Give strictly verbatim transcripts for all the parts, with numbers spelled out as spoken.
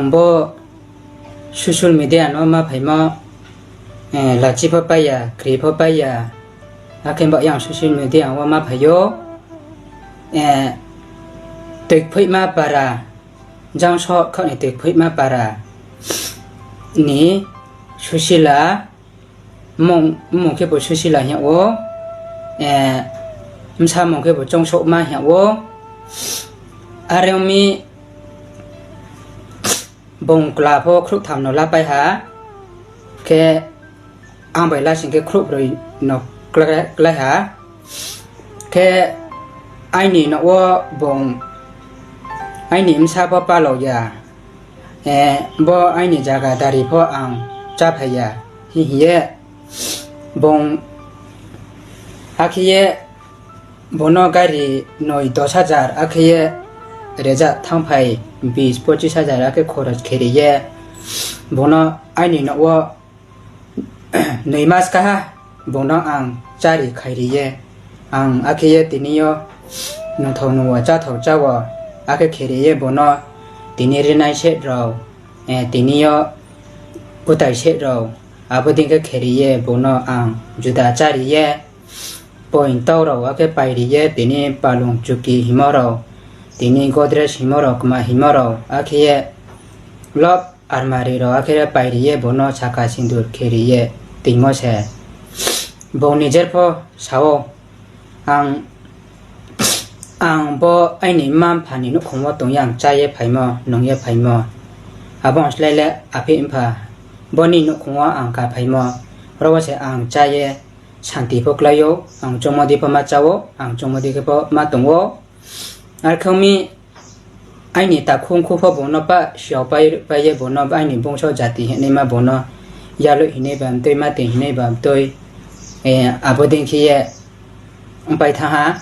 Bo social media no ma phaimo, lachi pho pai ya, kri pho pai ya, akhe bo yang social media wo ma phai ou, Toikphoihma para, Jangso khaoh ni Toikphoihma para ni Susila, mmung khebu Susila hing yag ou, bsa mung khebu Choungsouhma hing yag ou. Are ong mi, bung kla pho khrouhtham no lapai ha, khe ang bai lasing khe khrouhbroi no klái ha. Khe aini nouh wo bung aini bsa pho palao ya, bo aini zaga dari pho ang cháphai ya, hing hing ye bung, akhe ye bung no gari noi dos hajar akhe ye reja thanngphai, bis pochis hajar akhe khoros khe ri ye, bung no aini nouh wo noi mas kaha bung no ang chári khairi ye, ang akhe ye tini yo nungthao nung wo cháthao chá wo, akhe khe ri ye bung no tini rinai set rao, tini yo kutai set rao, abo dei khe khe ri ye bung no ang juda chári ye, poing tau rao akhe pai ri ye, tini palung chuki hingmo rao, tini Godrej hingmo rao, kma hingmo rao, akhe ye lok armari rao akhe ye pai ri ye bung no saka sindur khe ri ye toingmo se. Bung nijer pho sa ou, ang, ang bo aini mma-mpha ni nouhkhong wo tong ye ang chá ye phaimo, nung ye phaimo. Abo ong slái le aphi mpha, bo ni nouhkhong wo ang ka phaimo, ro wo se ang chá ye santi pho klái ou, ang choungmo dei pho ma chá ou, ang choungmo dei khe pho ma tong ou. Arkhe ong mi, aini takhu mkhu pho bung no pah siao pai ye bung no aini bungso jati hingnaima bung no yaloih hingnai ba mtui, mati hingnai ba mtui, abo dei khe ye ongpai thanng ha,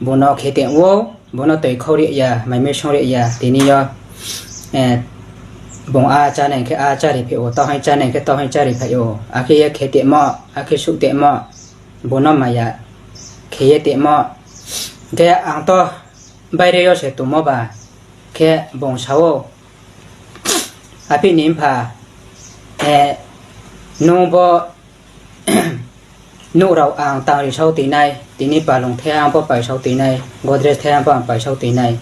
bung no khe tong ou, bung no toi khau ri ya, mai mui song ri ya, tini yo bung a chánai khe a chári phai ou, tauhaing chánai khe tauhaing chári phai ou, akhe ye khe tongmo, akhe suh tongmo, bung no maya khe ye tongmo. Khe ang to baire yo se tongmo ba, khe bung sa ou, Aphi ni mpha, nung bo nouh rao ang tangri sao toi nai, tini palung thaiha ang pho pai sao toi nai, Godrej thaiha ang pho ang pai sao toi nai,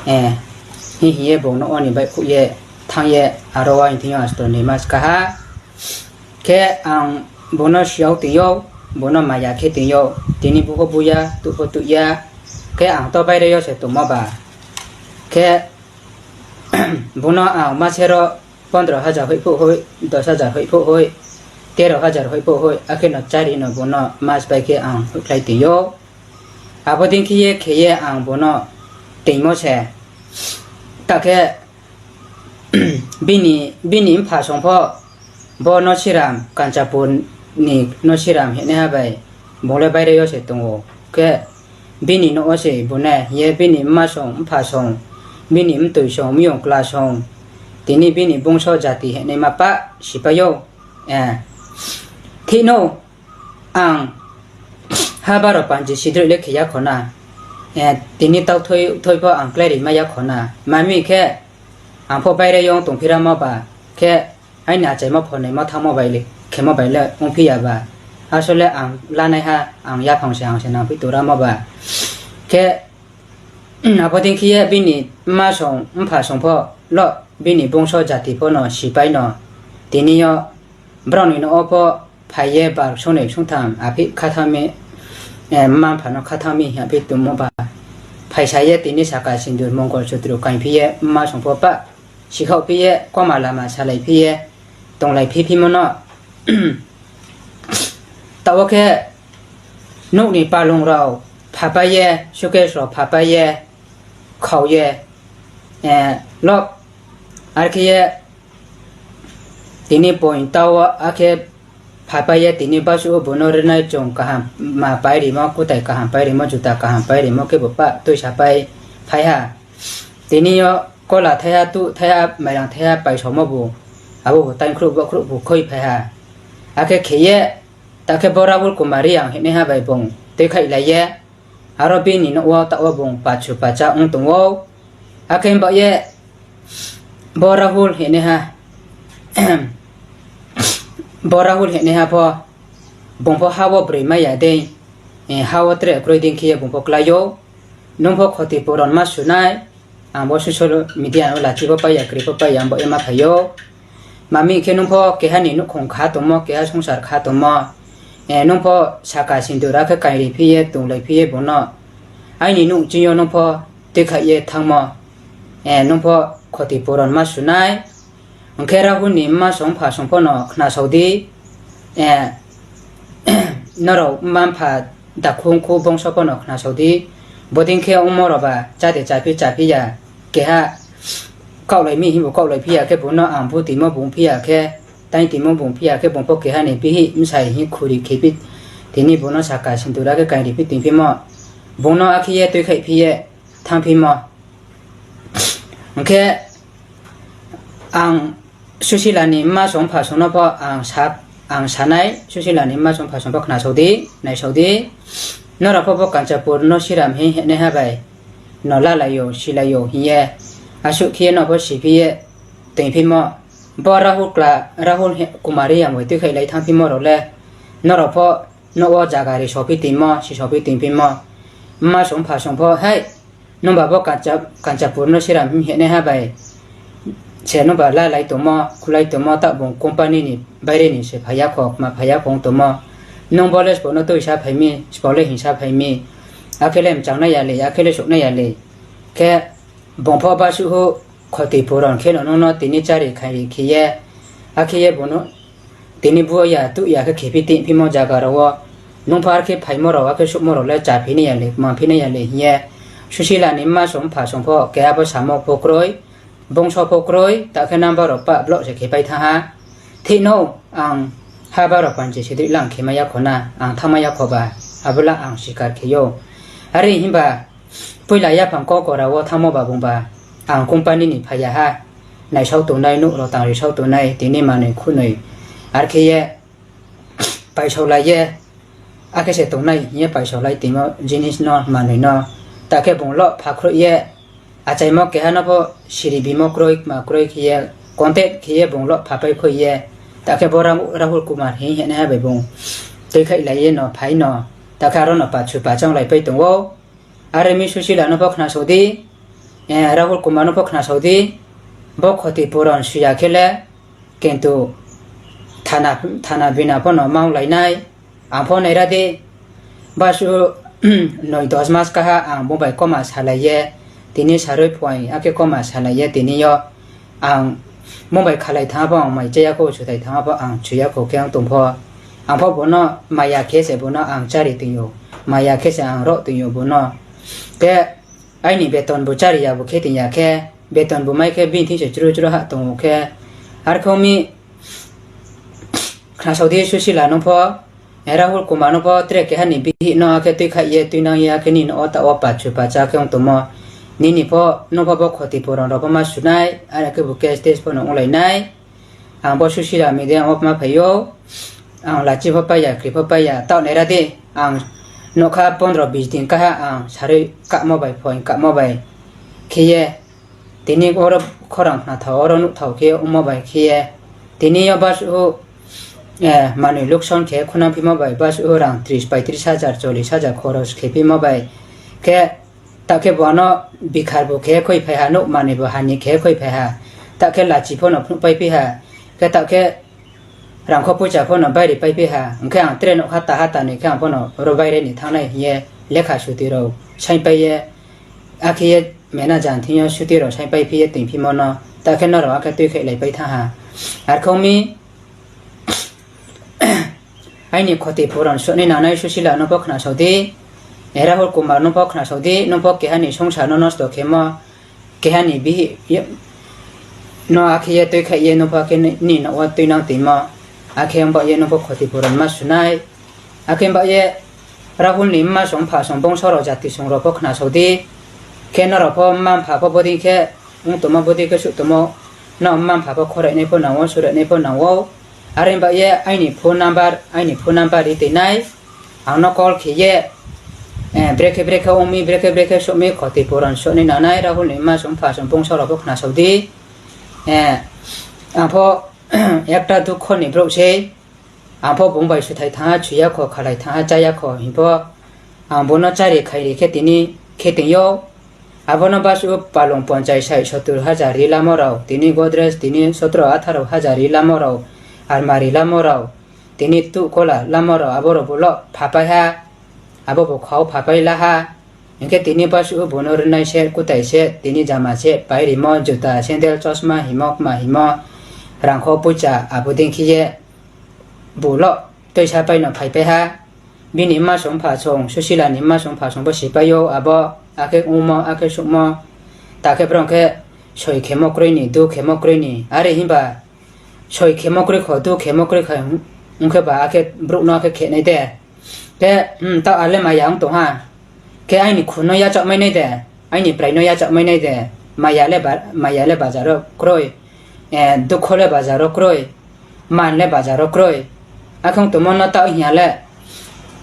hing hing ye bung no o ni baihkhouh ye thanng ye, aro wo hing thing yo asto ni mas kaha. Khe ang bung no siao toing ou, bung no maya khe toing ou, tini bu pho bu ya, tuh pho tuh ya, khe ang to baire yo se tongmo ba. Khe bung no ang mase ro pondro hajar hoih phuh hoih, dos hajar hoih phuh hoih, tero hajar hoih phuh hoih, akhe no chári no bung no mas bai khe ang hoihkhlai toing ou. Abo dei khe ye khe ye ang bung no toingmo se. Ta khe bini mpha song pho bo Nosiram, Kanchanpur ni Nosiram hingnaiha bai bung le baire yo se tong ou. Khe bini nouh wo se bung ne hing ye bini mma song, mpha song, bini mtoi song, miyong kla song, tini bini bungso jati hingnaima pah sipai ou. Thik no, ang ha baro panji sidroih le khe ya kho na. Tini tau thoi thoi pho ang kláiri mai ya kho na. Mami khe ang pho baire yo ong tongphi ramo ba, khe aini achaimo pho naimo thanngmo bai le, khemo bai le ongphi ya ba. Asole ang lanaiha, ang yaphang se ang se nangphi tong ramo ba. Khe abo dei khe ye bini mma song, mpha song pho lo, bini bungso jati pho no sipai no. Tini yo brao ni nouh wo pho phai ye bar songnoi songtham aphi khathang mi, mma mpha no khathang mi hing aphi tongmo ba. Phaisa ye tini saka sindur mongol sutru kaingphi ye mma song pho pah sikhaohphi ye koma lama salaiphi ye tonglaiphi phimo no. Taoh wo khe nouh ni palung rao phapai ye, suitcase rao phapai ye, khao ye, lo, arkhe ye tini point tao wo akhe phapai ye tini basuh wo bung no rinai chung kaham ma pairimo, kutai kaham pairimo, juta kaham pairimo khe bo pah tuisa pai phai ha. Tini yo kola thaiha, tuh thaiha, mairang thaiha paisaomo bu, abo bu taingkhruh bokhruh bu khoi phai ha. Akhe khe ye, ta khe bo Rahul Kumar Reang hingnaiha bai bung tuikhaihlai ye, aro bini nouh wo taoh wo bung pachu pacha ong tong ou. Akhe himba ye Bo Rahul hinaiha, bo Rahul hinaiha pho, bung pho ha wo broi mai ya dei, ha wo tre kroi dei khe ye bung pho klái ou. Nung pho khoti puron ma su nai, ang bo social media no lachi pho pai ya, kri pho pai ya, ang bo ye ma phai ou. Mami khe nung pho keha ni nouhkhong kha tongmo, keha songsar kha tongmo, nung pho saka sindura khe kaingri phi ye, tonglai phi ye bung no, aini nouh ching yo nung pho tuikhaih ye thanngmo, nung pho khoti puron ma su nai. Hing khe Rahul ni mma song mpha song pho no khnasao di, nrao mma mpha dakhung khu bongso pho no khnasao di. Bodei khe ongmo rao ba chá de chaphi chaphi ya, keha kaohlai mi himbo kaohlai phi ya khe bung no ang bu timo bung phi ya khe, tai timo bung phi ya khe bung pho keha ni bihih bsai hing khuri khephi, tini bung no saka sindura khe kaingri phi tingphimo, bung no akhe ye tuikhaih phi ye thanngphimo. Hing khe ang Susila ni mma song mpha song no pho ang sa, ang sa nai, Susila ni mma song mpha song pho khnasao di, naisao di. Nrao pho bo Kanchanpur no Siram hing hinaiha bai no lalai ou, silai ou hing ye, asuh khe ye no pho siphi ye toingphimo. Bo Rahul kla, Rahul Kumar Reang bai tuikhaihlai thanngphimo rao le, nrao pho nouh wo zaga ri sophi tingmo, si sophi tingphimo. Mma song mpha song pho, hai, nungba bo Kancha-, Kanchanpur no Siram hing hinaiha bai se nungba lalai tongmo, khulai tongmo, taoh bung company ni baire ni se phai ya kho, kma phai ya kho ong tongmo. Nung bo le sbo no tuisa phai mi, sbo le hingsa phai mi. Akhe le mchangnai ya le, akhe le souhnai ya le. Khe bung pho basuh hu khoti puron khe no nung no tini chári khairi khe ye, akhe ye bung no tini bu ya tuh ya khe khephi tingphimo zaga rao wo, nung pho ar khe phaimo rao, akhe souhmo rao le chaphi nai ya le, kmaphi nai ya le hing ye, Susila ni mma song mpha song pho keha pho samo pho kroi, bongso pho kroi, ta khe number rao pa block se khe pai thanng ha. Thik no ang ha baro panchi sidri lang khe mai ya kho na, ang thanngmai ya kho ba, abo le ang sikar khe ou. Are himba, poila yaphang kokora wo thanngmo ba bung ba, ang company ni phai ya ha, naisao tongnai, nouh rao tangri sao tongnai, tini manoi khunoi, ar khe ye paisaolai ye, akhe se tongnai hing ye paisaolai tongmo jinis no, manoi no, ta khe bung loh phakhrouh ye, achaimo keha no pho siri bimo kroi, kma kroi khe ye, contact khe ye bung loh phapai khoi ye, ta khe bo Ra-, Rahul Kumar hing hinaiha bai bung tuikhaihlai ye no phai no, ta khe aro no pachu pachang lai pai tong ou. Are mi Susila no pho khnasao di, Rahul Kumar no pho khnasao di, bo khoti puron su ya khe le, kintu thana, thana bina pho no maolai nai, ang pho naira di, basuh noi dos mas kaha ang bung bai koma salai ye, tini saroi phuaing akhe koma salai ye tini yo, ang bung bai khalai thanng pho ang mai cha ya kho, sutai thanng pho ang chu ya kho khe ang tong pho, ang pho bung no maya khe se bung no ang chári tong ou, maya khe se ang roh tong ou bung no. Khe aini beton bu chári ya bu khe tong ya khe, beton bu mai khe bini thing se chru chru hah tong ou khe, ar khe ong mi, khnasao di Susila no pho, Rahul Kumar no pho tre keha ni bihih no akhe tuikhaih ye tuinang ye akhe nini wo taoh wo pachu pacha khe ong tongmo. Nini pho, nung pho bo khoti puron rao pho ma su nai, are khe bu case test pho no onglai nai. Ang bo Susila media wo ma phai ou, ang lachi pho pai ya, kri pho pai ya, taoh naira di, ang nougkha pondro bis din kaha ang saroi kahmo bai, phoing kahmo bai khe ye, tini oro khorang khnathao, oro nuhthao khe ongmo bai khe ye, tini yo basuh, manoi lukson khe khunang phimo bai basuh rang tris, paitris hajar, chollis hajar khoros khe phimo bai khe, ta khe bo ano bikhar bu khe khoi phai ha, nouh manoi bu hani khe khoi phai ha, ta khe lachi pho no phnuh pai phi ha, khe ta khe rangkho poicha pho no bairi pai phi ha, hing khe ang tre nougkha taha tanoi khe ang pho no oro baire ni thanngnai hing ye lekha suti rao saingpai ye, akhe ye manager thing yo suti rao saingpai phi ye tongphimo no, ta khe nrao akhe tuikhaihlai pai thanng ha. Ar khe ong mi, aini khoti puron suhnai nangnai Susila no pho khnasao di, Rahul Kumar no pho khnasao di, nung pho keha ni songsar no nosto khemo, keha ni bihih no akhe ye tuikhaih ye nung pho akhe ni nouh wo tuinang tongmo, akhe ong bah ye nung pho khoti puron ma su nai, akhe ong bah ye Rahul ni mma song mpha song bongso rao jati song rao pho khnasao di, khe nrao pho mma mpha pho bodei khe ong tongmo, bodei khe suh tongmo, nrao mma mpha pho khorainai pho nang ou, surainai pho nang ou, are ong bah ye aini phone number, aini phone number ri tong nai, ang no call khe ye, brekhe brekhe ong mi, brekhe brekhe suh mi, khoti puron suhnai nangnai Rahul ni mma song mpha song bongso rao pho khnasao di, Ang pho একটা দুঃখ ni brouh sei, ang pho bung bai suthai thanng ha, sui ya kho, khalai thanng ha, chá ya kho hing pho, ang bo no chári khairi khe tini khe tong ou. Abo no basuh palung পঞ্চাশ ষাট সত্তর হাজার ri lamo rao, tini Godrej tini সতেরো আঠারো হাজার ri lamo rao, almari lamo rao, tini tuh kola lamo rao, abo rao bo lo phapai ha, abo bo khau phapai la ha. Hing khe tini basuh bung no rinai se, kutai se, tini jama se, pai rimo, juta, sandal, chosma himo, kma himo, rangkho poicha, abo dei khe ye, bu lo, tuisa pai no phaipai ha. Bini mma song pha song, Susila ni mma song pha song bo sipai ou, abo, akhe ongmo, akhe suhmo, ta khe brao khe soi khemo kroi ni, du khemo kroi ni, are himba soi khemo kroi kho, du khemo kroi kho, ong khe ba akhe brouh no akhe khe nai de. Khe, hmm, taoh ale maya ong tong ha. Khe aini khu no yachaoh mai nai de, aini prai no yachaoh mai nai de, maya le ba-, maya le bazar wo kroi, dukho le bazar wo kroi, man le bazar wo kroi. Akhe ong tongmo no taoh hing ya le,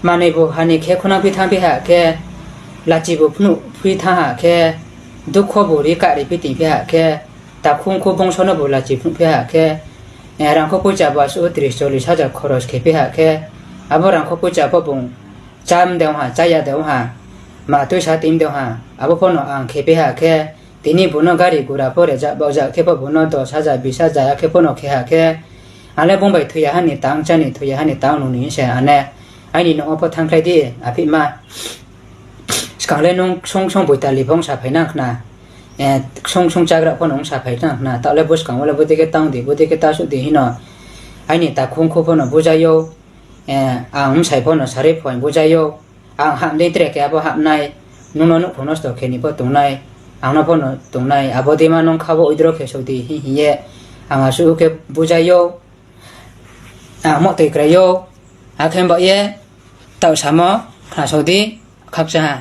manoi bu hani khe khunang phi thanng phi ha khe, lachi bu phnuh phi thanng ha khe, dukho bu ri kari phi ting phi ha khe, takhu khu bongso no bu lachi phnuh phi ha khe, rangkho poicha bu asuh tris চল্লিশ হাজার khoros khe phi ha khe, abo rangkho poicha pho bung chá mde ong ha, chá ya de ong ha, ma tuisa ting de ong ha, abo pho no ang khe phi ha khe, tini bung no gari gura pho rejak baojak khe pho bung no দশ হাজার বিশ হাজার akhe pho no khe ha khe, ang le bung bai thoi ya ha ni tang chá ni, thoi ya ha ni tang nung ni se ane, aini nouh wo pho thanngkhlai di, aphihma. Skang le nung ksung ksung boitali pho ong saphai nang khna, ksung ksung chágra pho no ong saphai nang khna, taoh le buskang wo le bodei khe tang di, bodei khe ta suh di hing no, aini takhu khu pho no bujai ou, ang bsai pho no sarui pho bujai ou, ang ham dei tre khe abo ham nai, nung no nouhkhong nosto khe ni pho tongnai, ang no pho no tongnai, abo dei ma nung kha wo withdraw khe sou di hing hing ye, ang asuh khe bujai ou, ang mo toi krai ou, akhe baoh ye, taoh samo, khna sou di, khakchang ha.